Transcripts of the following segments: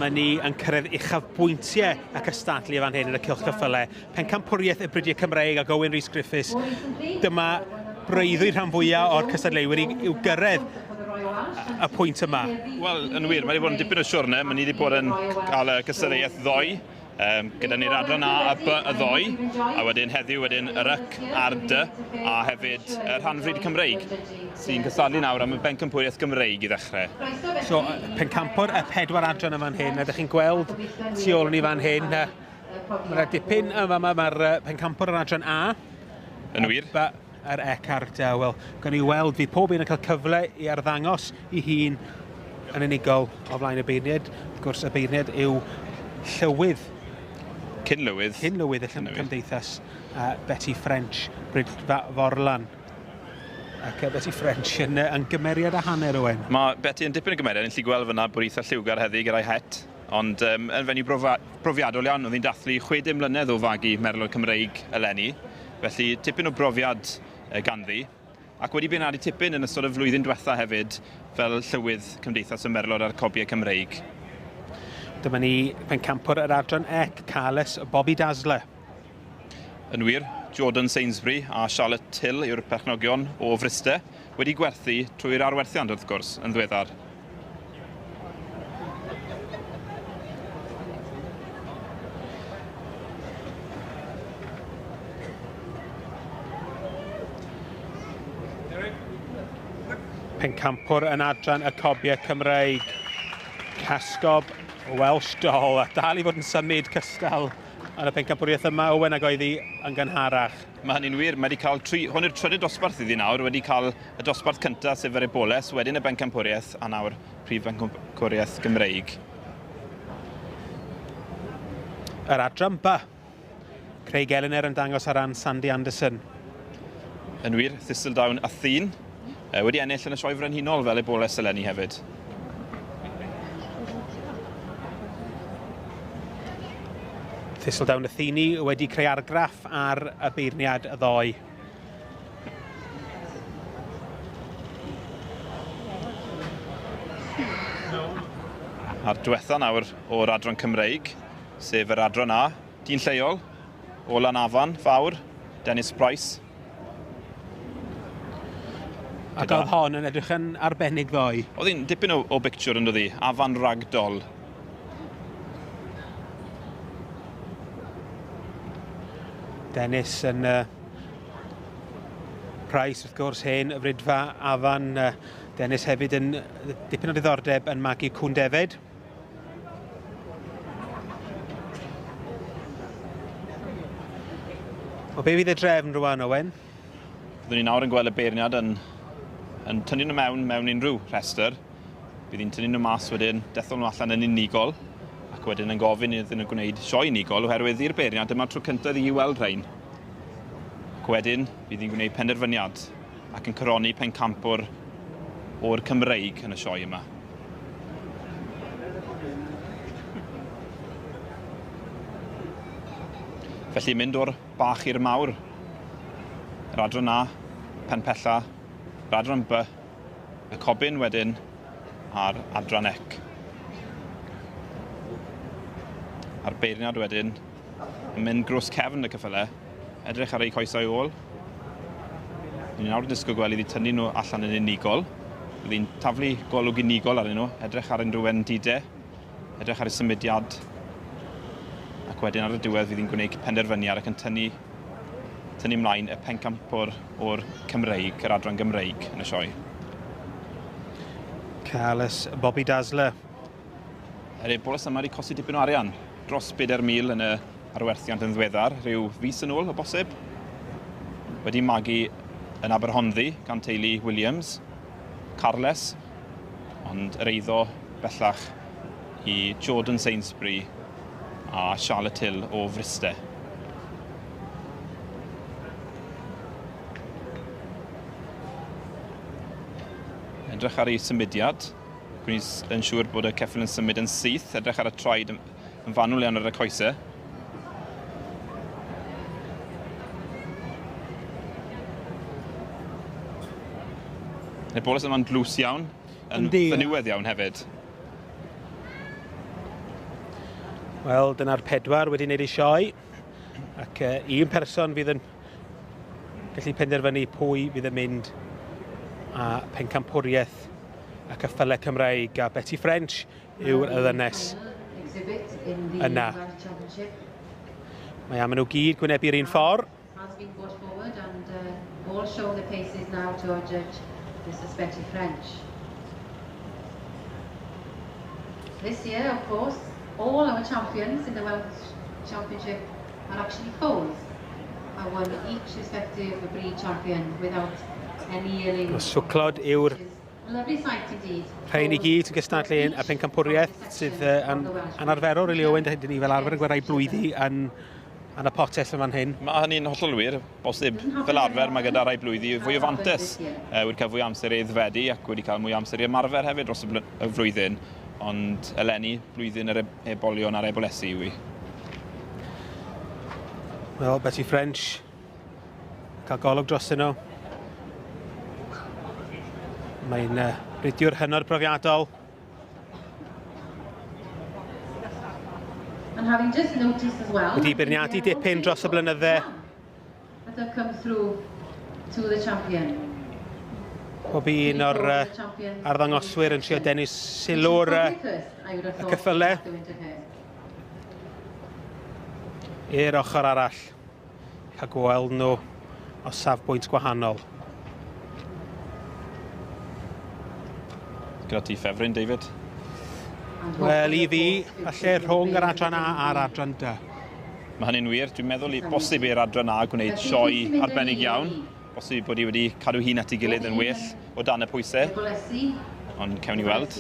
Dyma ni yn cyrraedd uchafbwyntiau y cystadlu fan hyn yn y Cylch Ceffylau. Pencampwriaeth y Bridiau Cymreig ac Owen Rhys Griffiths. Dyma breuddwyd rhan fwyaf o'r cystadleuwyr i'w gyrraedd y pwynt yma. Wel, yn wir, mae wedi bod yn dipyn o siwrne. Mae ni wedi bod yn cael y gystadleuaeth ddoe. Um, gyda ni'r adran A a B y ddoe, a wedyn heddiw wedyn yr YC a'r D, a hefyd y rhanfryd Cymreig, sy'n cystadlu nawr am y bencampwriaeth Gymreig i ddechrau. So, pencampwr y pedwar adran yn fan hyn, a ydych chi'n gweld tu ôl ni fan hyn, mae yna dipyn yma, mae'r ma pencampwr yr adran A. Yn wir. B, yr ec a'r D. Wel, gawn ni weld, fydd pob un yn cael cyfle i arddangos i hun yn unigol o flaen y beirniaid. Wrth gwrs, y beirniaid yw llywydd. Cyn lywydd. Cyn lywydd y cymdeithas, uh, Betty French, Bryd Forlan. Ac uh, Betty French yn, yn gymeriad a hanner, Owen. Mae Betty yn dipyn o gymeriad, yn lli gweld fyna bod eitha lliwgar heddi gyda'i het. Ond um, yn fenyw brofiadol iawn, oedd hi'n dathlu 60 mlynedd o fagu merlod Cymreig eleni. Felly tipyn o brofiad ganddi, ac wedi beirniadu tipyn yn ystod y flwyddyn diwetha hefyd fel llywydd Cymdeithas y Merlod a'r Cobiau Cymreig. Dyma ni pencampwr yr adran ec, Carles Bobby Dazzler. Yn wir, Jordan Sainsbury a Charlotte Hill yw'r perchnogion o Fryste, wedi gwerthu trwy'r arwerthiant wrth gwrs yn ddiweddar. Pencampwr yn adran y cobiau Cymreig. Casgob Welsh Doll a dal i fod yn symud cystal yn y pencampwriaeth yma, Owen, ag oedd hi yn gynharach. Mae hynny'n wir. Mae wedi cael tri... Hwn yw'r trydydd dosbarth iddi nawr. Wedi cael y dosbarth cyntaf, sef yr Eboles, wedyn y Bencampwriaeth, a nawr Prif Bencampwriaeth Gymreig. Yr adran B. Craig Eleanor yn dangos ar ran Sandy Anderson. Yn wir, Thistledown Athene. Wedi ennill yn y Sioe Frenhinol fel Eboles eleni hefyd. Thistledown Athene wedi creu argraff ar y beirniad ddoe. A'r diwetha nawr o'r adran Cymreig, sef yr adran A, dyn lleol o Lanafan fawr, Dennis Price. Ac oedd hon yn edrych yn arbennig ddoe. Oedd hi'n dipyn o, o bictiwr yn dod hi, Afan Ragdoll. Dennis yn uh, Price, wrth gwrs, hen y fridfa Afan. Uh, Dennis hefyd yn dipyn o ddiddordeb yn magu cwn defed. O be fydd y drefn rwan, Owen? Byddwn ni nawr yn gweld y beirniad yn, yn tynnu nhw mewn mewn unrhyw rhestr. Bydd hi'n tynnu nhw mas wedyn, dethol nhw allan yn unigol, ac wedyn yn gofyn iddyn nhw gwneud sioe unigol, oherwydd i'r beirniad dyma'r tro cyntaf iddi weld rhain. Ac wedyn bydd hi'n gwneud penderfyniad ac yn coroni pencampwr o'r Cymreig yn y sioe yma. Felly mynd o'r bach i'r mawr. Yr adran A, pen pella, yr adran B, y cobyn wedyn, a'r adran ec. A'r beirniad wedyn yn mynd grws cefn y cyffyle, edrych ar eu coesau ôl. Ni'n nawr yn disgwyl gweld iddi tynnu nhw allan yn unigol. Bydd hi'n taflu golwg unigol arnyn nhw, edrych ar unrhyw wendidau, edrych ar eu symudiad, ac wedyn ar y diwedd fydd hi'n gwneud penderfyniad ac yn tynnu, tynnu mlaen y pencampwr o'r Cymreig, yr adran Gymreig yn y sioe. Carles Bobby Dazzler. Er ei boles yma wedi costi dipyn o arian, dros 4,000 yn y arwerthiant yn ddiweddar, rhyw fis yn ôl o bosib. Wedi magu yn Aberhonddu gan teulu Williams, Carles, ond yr eiddo bellach i Jordan Sainsbury a Charlotte Hill o Fryste. Edrych ar ei symudiad. Gwneud yn siŵr bod y ceffyl yn symud yn syth, edrych ar y traed yn, yn fanwl iawn ar y coesau. Neu'r boles yma'n dlws iawn, yn fenywedd iawn hefyd. Wel, dyna'r 4 wedi wneud ei sioe, ac un person fydd yn gallu penderfynu pwy fydd yn mynd a pencampwriaeth y ceffylau Cymreig, a Betty French yw'r ddynes yna. Mae am nhw gyd gwynebu'r un ffordd. Has been brought forward and all show the paces now to our judge, Mrs. Betty French. This year, of course, all our champions in the Welsh Championship are actually foals. I won each respective breed champion without any yearling. Swclod yw'r Lovely sight indeed. rhain i gyd sy'n gystadlu yn y pencampwriaeth sydd yn anarferol, really, Owen, dyn ni fel arfer yn gweld rhai blwyddi yn y potell yn fan hyn. Mae hynny'n hollol wir, bosib. Fel arfer mae gyda rai blwyddi fwy o fantes. Wedi cael fwy o amser i aeddfedu ac wedi cael mwy o amser i ymarfer hefyd dros y flwyddyn. Ond eleni, blwyddyn yr ebolion a'r ebolesi yw i. Wel, Betty French, cael golwg dros nhw. Mae'n bridiwr hynod profiadol. And having just noticed as well, Wedi beirniadu dipyn dros y blynydde. That have come through to the champion. Pob un o'r arddangoswyr yn trio denu sylw'r y ceffylau i'r ochr arall. Cael gweld nhw o safbwynt gwahanol. Gyda ti ffefryn, David? Wel, i fi, falle rhwng yr adran A a'r adran D. Mae hynny'n wir. Dwi'n meddwl i bosib i'r adran A gwneud sioe arbennig iawn. Bosib bod hi wedi cadw hun at ei gilydd yn well o dan y pwysau. Ond cewn ni weld.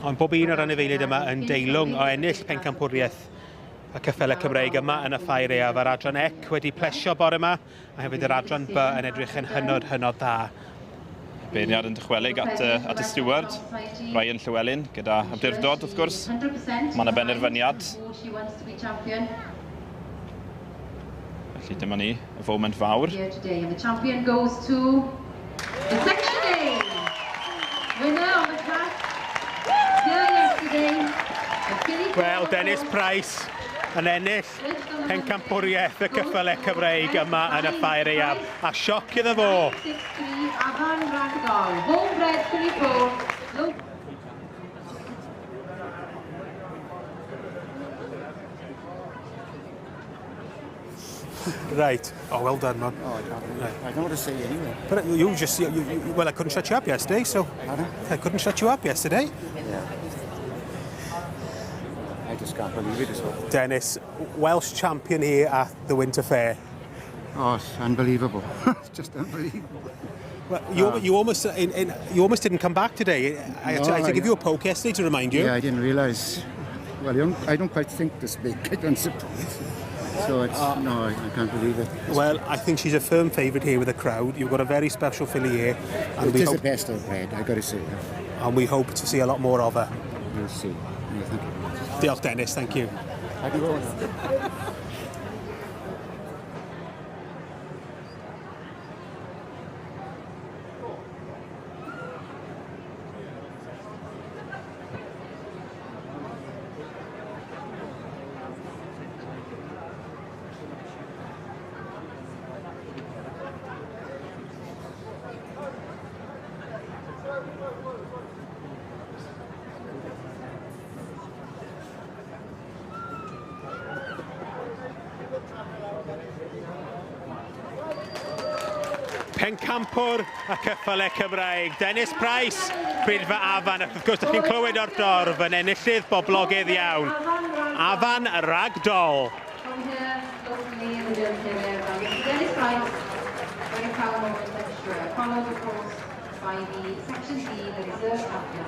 Ond bob un o'r anifeiliaid yma yn deilwng o ennill pencampwriaeth y ceffylau Cymreig yma yn y Ffair Aeaf. Yr adran C wedi plesio bore yma, a hefyd yr adran B yn edrych yn hynod, hynod dda. Beirniad yn dychwelyd at y steward, Ryan Llywelyn, gyda awdurdod wrth gwrs. Mae yna benderfyniad. Felly dyma ni, y foment fawr. Here today, and the champion goes to the Section A. Winner on the track here yesterday. The Philly Wel, Dennis Price yn ennill pencampwriaeth y ceffylau Cymreig yma yn y Ffair Aeaf. A sioc iddo fo. 963 Afan Ragdol, homebred Philly Four. Low. Right. Oh, well done, man. Oh, I can't. I don't know what to say anyway. But you just, you, well, I couldn't shut you up yesterday, so Pardon? I couldn't shut you up yesterday. Yeah. I just can't believe it as well. Dennis, Welsh champion here at the Winter Fair. Oh, it's unbelievable. It's just unbelievable. Well, you almost didn't come back today. I had to No, give you a poke yesterday to remind you. Yeah, I didn't realise. Well, I don't quite think this big, I don't suppose. So it's, no, I can't believe it. Well, I think she's a firm favourite here with the crowd. You've got a very special filly here, and It we is the hope, best I've bred, I've got to say. and we hope to see a lot more of her. We'll see. Yeah, thank you. Diolch, Dennis. Thank you. I can go now. Pencampwr y ceffylau Cymraeg, Dennis Price, Bridfa Afan, ac wrth gwrs, ydych chi'n clywed o'r dorf yn enillydd boblogaidd iawn. Afan Ragdoll. From here, locally in the German area, Mr. Dennis Price, very proud moment, I'm sure. Followed, of course, by the Section D, the reserve champion.